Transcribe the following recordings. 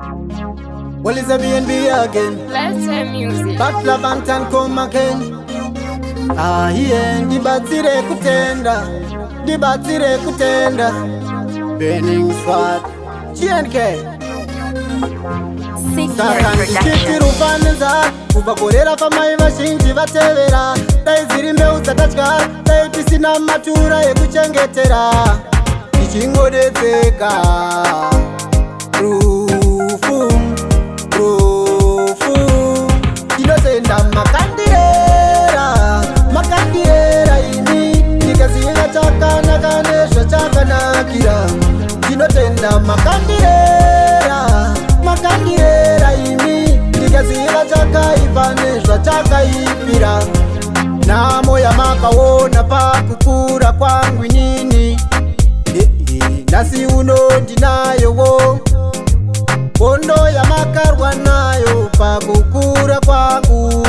Well, it's a BNB again. Let's hear music. Butler Bantan come again. Ah, yeah, ndibatsire kutenda. Ndibatsire kutenda. Burning Sword. GNK. Signal Saka ndichiti Production. Rufanenza kubva gore rafa mai vazhinji vatevera. Dai dziri mbeu dzakadya, dai tisina matura ekuchengetera. Tichingodetseka. Rufu, rufu. Ndinotenda makandirera, makandirera ini, ndikaziva chakanaka nezvachakanakira. Ndinotenda makandirera, makandirera imi, ndikaziva chakaipa nezvachakaipira. Nhamo yamakaona pakukura kwangu inini, nhasi uno ndinayowo. Hondo yamakarwa nayo pakukura kwangu,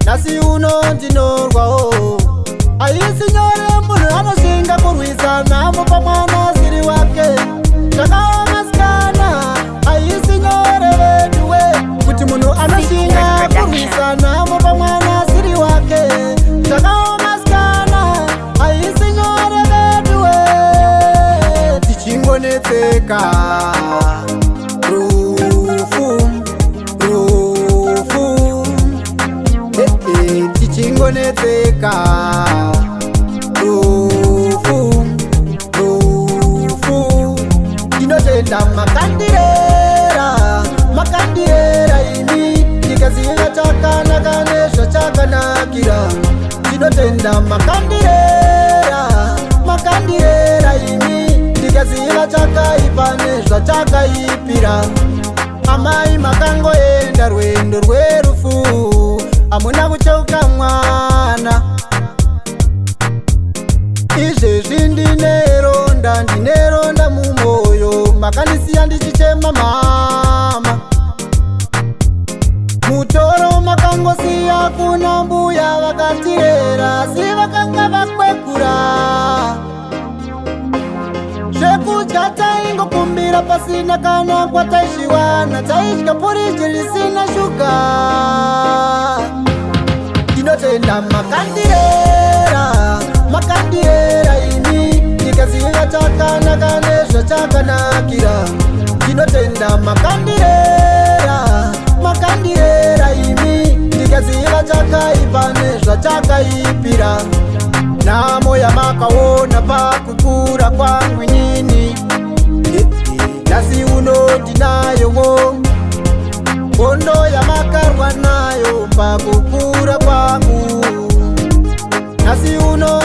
nhasi uno ndinorwawo. Haisi nyore munhu anoshinga kurwisa nhamo pamwana asiri wake. Zvakaoma sikana, haisi nyore veduwe, kuti munhu anoshinga kurwisa nhamo pamwana asiri wake. Zvakaoma sikana, haisi nyore veduwe. Tichingonetseka. Rufu, rufu. Tichingonetseka. Rufu, rufu. Ndinotenda makandirera, makandirera imi, ndikaziva chakanaka nezvachakanakira. Ndinotenda makandirera, makandirera imi, ndikaziva chakaipa nezvachakaipira. Amai makangoenda rwendo rwerufu, hamuna kucheuka mwana. Izvezvi ndine ronda, ndine ronda mumwoyo. Makandisiya ndichichema mama. Mutoro makangosiya kuna mbuya vakatirera, asi vakanga vakwegura. Zvekudya taingokumbira pasina kana kwataizviwana. Taidya poriji risina shuga. Ndinotenda makandirera, makandirera imi, ndikaziva chakanaka nezvachakanakira. Ndinotenda makandirera, makandirera imi, ndikaziva chakaipa nezvachakaipira. Nhamo yamakaona pakukura kwangu inini, nhasi uno ndinayowo. Hondo yamakarwa nayo pakukura kwangu, nhasi uno.